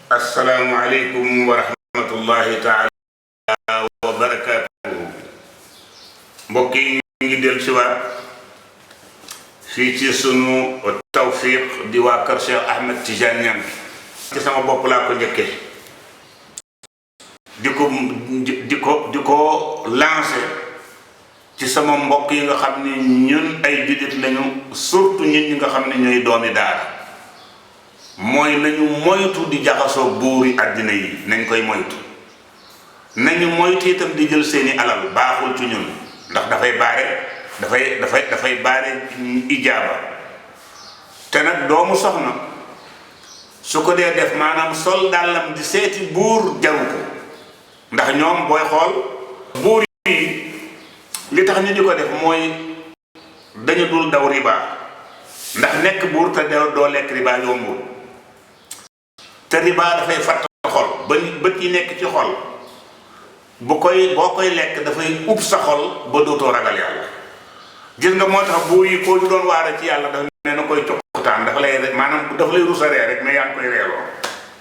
السلام عليكم ورحمة الله تعالى وبركاته. mbokki ngi del ci wa fi ci sunu tawfiq di wa kër Cheikh Ahmed Tidiane Niang ci sama bop la ko ñëkke diko lancer ci sama mbokk yi nga xamni ñun ay julit lañu, surtout ñun ñi nga xamni ñoy doomi daara. moy nañu moytu di jaxaso buuri adina yi, nañ koy moytu. nañu moytu itam di jël seeni alal, baaxul ci ñun ndax dafay baare ijaaba. te nag doomu soxna su ko dee def maanaam sol dàllam di seeti buur jaru ko, ndax ñoom booy xool buur yi li tax ñu di ko def mooy dañu dul daw riba, ndax nekk buur te doo lekk riba yombul. te riba dafay fatt xol ba bët yi nekk ci xol boo koy lekk dafay ub sa xol ba dootoo ragal yàlla. gis nga moo tax buur yi koo ñu doon waare ci yàlla dafa ne na koy cokkutaan dafa lay rusaree rek mais yaa ngi koy reeloo.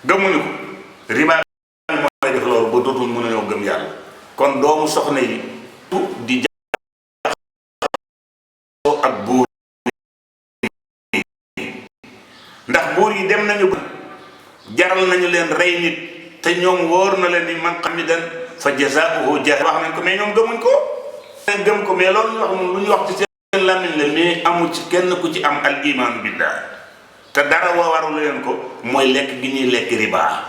gëmuñu ko riba mooy def loolu ba dootul mën a ñëw gëm yàlla. kon doomu soxna yi di jaxasoo ak buur yi, ndax buur yi dem nañu jaral nañu leen rey nit te ñoom wóor na leen ni man xam ni den fa jazaa'uhu jahannam wax nañ ko mais ñoom gëmuñ ko. gëm ko mais loolu ñu wax moom lu ñu wax ci seen làmmiñ la, mais amul ci kenn ku ci am al imaanu billah. te dara warul leen ko mooy lekk gi ñuy lekk riba.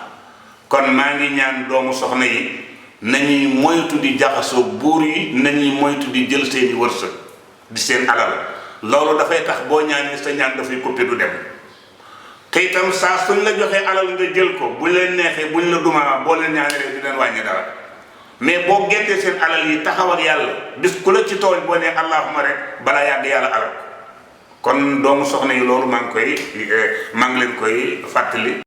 kon maa ngi ñaan doomu soxna yi nañuy moytu di jaxasoo buur yi, nañuy moytu di jël seeni wërsëg di seen alal. loolu dafay tax boo ñaanee sa ñaan dafay coupé du dem. te itam saa suñ la joxee alal nga jël ko bu leen neexee buñ la dumaa boo leen ñaanee di leen wàññi dara. mais boo géntee seen alal yi taxaw ak yàlla bis ku la ci tooñ boo nee allahuma rek balaa yàgg yàlla alal. kon doomu soxna yi loolu maa ngi leen koy fàttali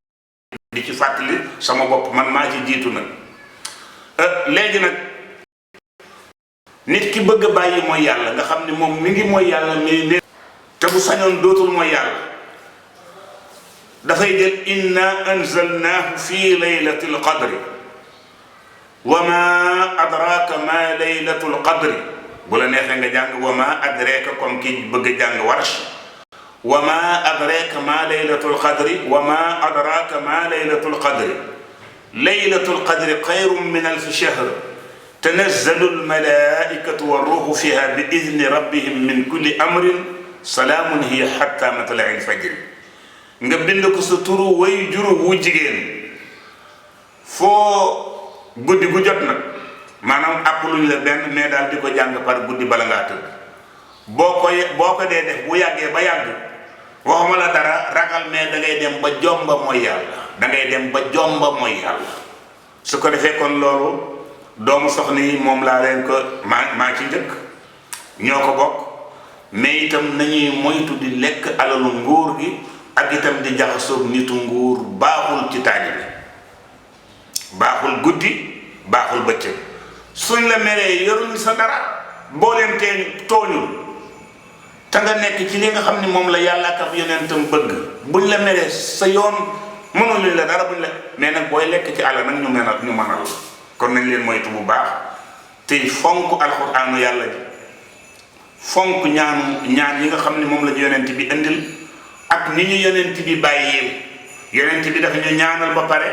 di ci fàttali sama bopp, man maa ci jiitu nag. léegi nag nit ki bëgg a bàyyi mooy yàlla nga xam ne moom mi ngi mooy yàlla mais te bu sañoon dootul mooy yàlla dafay jël inna anzalnahu fi laylatil qadri wa ma adraka ma laylatul qadri. bu la neexee nga jàng wa ma adraka comme ki bëgg jàng warsh. wa ma adraka ma laylatul qadri wa ma adraka ma laylatul qadri. laylatul qadri xayrun min alfi shahr tanazzalu almalaikatu warruhu fiha bi idni rabbihim min kulli amrin salaamun hiya hatta matla'il fajri. nga bind ko sa turu way juru wu jigéen foo guddi gu jot nag maanaam àpp luñ la benn mais daal di ko jàng par guddi bala ngaa tëdd. boo ko dee def bu yàggee ba yàgg waxuma la dara ragal mais da ngay dem ba jomba mooy yàlla. su ko defee kon loolu doomu soxna yi moom laa leen ko maa ci njëkk ñoo ko bokk. mais itam nañuy moytu di lekk alalu nguur gi ak itam di jaxasoo nitu nguur baaxul ci taalibe, baaxul guddi baaxul bëccëg. suñ la meree yoruñ sa dara boo leen tooñul te nga nekk ci li nga xam ni moom la yàlla ak ab yonentam bëgg, buñ la meree sa yoon mënul la dara buñ la mais nag booy lekk ci àll nag ñu mënal. kon nañ leen moytu bu baax tey fonk alxuraanu yàlla ji, fonk ñaan yi nga xam ni moom la ñu yonent bi indil ak ni ñu yonent bi bàyyil. yonent bi dafa ñu ñaanal ba pare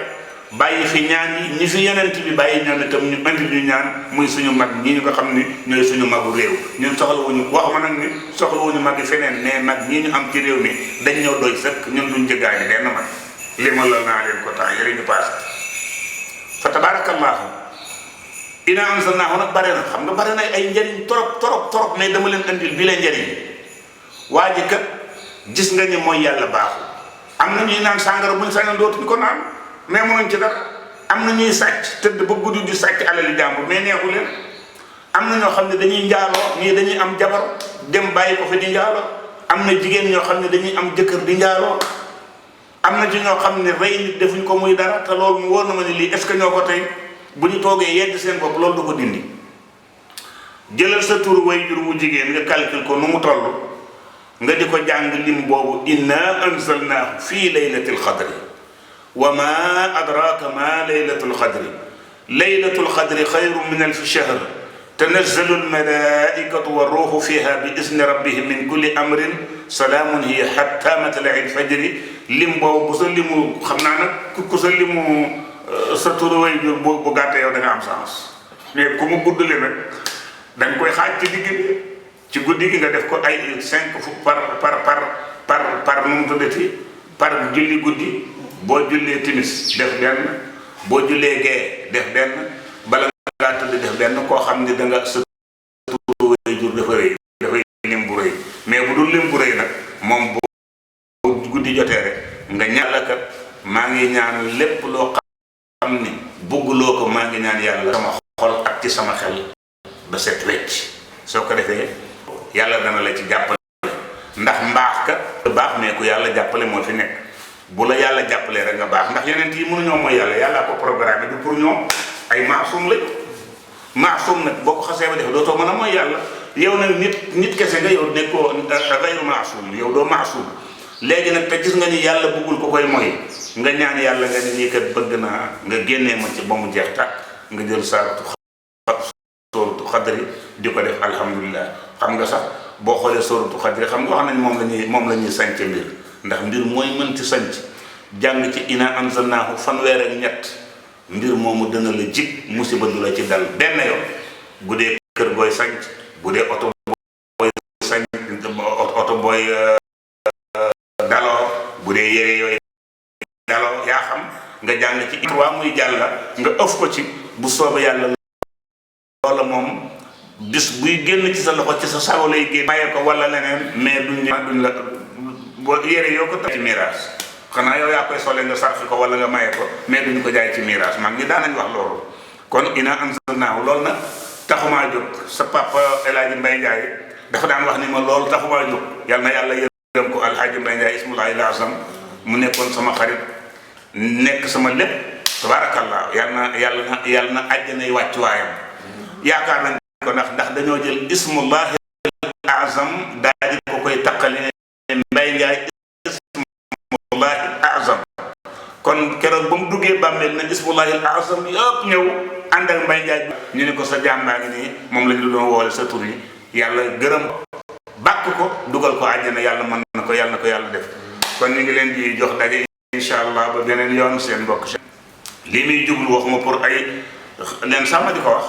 bàyyi fi ñaan yi, ñi fi yonent bi bàyyi ñoom itam ñu indi ñu ñaan muy suñu mag ñi ñu nga xam ni ñooy suñu magu réew. ñun soxlawuñu waxuma nag ni soxlawuñu mag yi feneen, mais mag ñi ñu am ci réew mi dañ ñëw doy sëkk, ñun duñ jëggaani benn mag. li ma la naa leen ko temps yële ñu passé fa tabarakallahu ina anzalnahu nag bare na, xam nga bare na ay njëriñ torop mais dama leen andil bi la njëriñ. waa ji kat gis nga ni mooy yàlla baaxul. am na ñuy naan sàngara buñ sañoon dootuñ ko naan mais mënuñ ci dara. am na ñuy sàcc tëdd ba guddi di sàcc alali jàmbur mais neexu leen. am na ñoo xam ne dañuy njaaloo ñii dañuy am jabar dem bàyyi ko fi di njaaloo. am na jigéen ñoo xam ne dañuy am jëkkër di njaaloo. am na ci ñoo xam ne rey nit defuñ ko muy dara te loolu mu wóor na ma ne lii est-ce que ñoo ko tey bu ñu toogee yedd seen bopp loolu du ko dindi. jëlal sa tur way jur wu jigéen nga calcule ko nu mu toll nga di ko jàng lim boobu inna anzalnaahu fii laylatil qadri wa ma adraka ma laylatul qadri laylatul qadri xayrun min alfi shahr tanazzalu almalaikatu warruhu fiha bi izni rabbihim min kulli amrin salaamun hiya hatta matla'i alfajri lim boobu bu sa limu xam naa nag ku sa limu sa turu way jur bu gàttee yow da nga am sens mais ku mu guddale nag da nga koy xaaj ci digg bi ci guddi gi nga def ko ay 5 fu par nu mu tuddati par julli guddi boo jullee timis def benn boo jullee gee def benn bala ngaa tëdd def benn koo xam ne da nga sa turu way jur dafa rëy dafay lim bu rëy mais bu dul lim bu rëy nag moom boo guddi jotee rek nga ñàllakat maa ngi ñaan lépp loo xam ni bëgguloo ko maa ngi ñaan yàlla sama xol ak ci sama xel ba set wecc soo ko defee yàlla dana la ci jàppale ndax mbaax ka baax mais ku yàlla jàppale moo fi nekk bu la yàlla jàppalee rek nga baax ndax yeneen yi mënuñoo mooy yàlla ko programme bi pour ñoom ay maasum lañ maasum nag boo ko xasee ba def dootoo mën a mooy yàlla yow nag nit kese nga yow nekkoo gayru maasum yow doo maasum léegi nag te gis nga ni yàlla bëggul ko koy mooy nga ñaan yàlla nga ni nii kat bëgg naa nga génnee ma ci ba mu jeex tàkk nga jël sóoratu xadri di ko def alhamdulilah xam nga sax boo xoolee sóoratu xadri xam nga wax nañ moom la ñuy sanc mbir ndax mbir mooy mën ci sanc jàng ci ina anzalnaahu fanweer ak ñett mbir moomu dana la jig musiba du la ci dal benn yoon bu dee kër booy sanc bu dee oto booy sanc oto booy daloo bu dee yére yooyu daloo yaa xam nga jàng ci trois muy jàlla nga ëf ko ci bu soobee yàlla loola moom bis buy génn ci sa loxo ci sa sago lay génn maye ko wala leneen mais duñ la boo yére yoo ko tax ci miraas xanaa yow yaa koy sole nga sarfi ko wala nga maye ko mais duñ ko jaay ci miraas mag ñi daan nañ wax loolu kon ina anzalnaahu loolu nag taxumaa jóg sa papa El Hadj Mbaye Ndiaye dafa daan wax ni ma loolu taxumaa jóg yal na yàlla yërëm ko El Hadj Mbaye Ndiaye ismullahi al-azam mu nekkoon sama xarit nekk sama lépp tabarakallah yàlla na àjjanay wàccuwaayam yaakaar nañ ko ndax dañoo jël ismullahi al-azam daal di ko koy taqale Mbaye Ndiaye ismullahi al-azam kon keroog ba mu duggee bàmmeel na ismullahi al-azam yëpp ñëw ànd ak Mbaye Ndiaye ñu ne ko sa jàmbaa ngi nii moom la ñu doon woole sa tur yi yàlla gërëm bàkk ko dugal ko àjjana yàlla mën na ko yàlla def kon ñu ngi leen di jox daje incha allah ba beneen yoon seen mbokk lii muy jublu waxuma pour ay leen sàmm di ko wax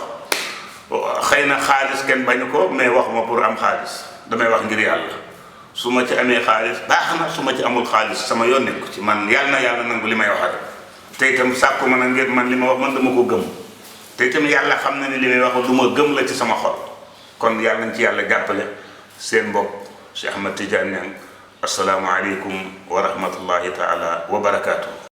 xëy na xaalis kenn bañu ko mais waxuma pour am xaalis damay wax ngir yàlla su ma ci amee xaalis baax na su ma ci amul xaalis sama yoon nekku ci man yàlla nangu li may waxat te itam sàkku ma na ngir man li ma wax man dama ko gëm te itam yàlla xam na ni li may wax lu ma gëm la ci sama xol kon yàlla nañ ci yàlla jàppale seen mbokk Cheikh Ahmed Tidiane Niang assalaamu aleykum wa rahmatullahi taala wa barakaatu.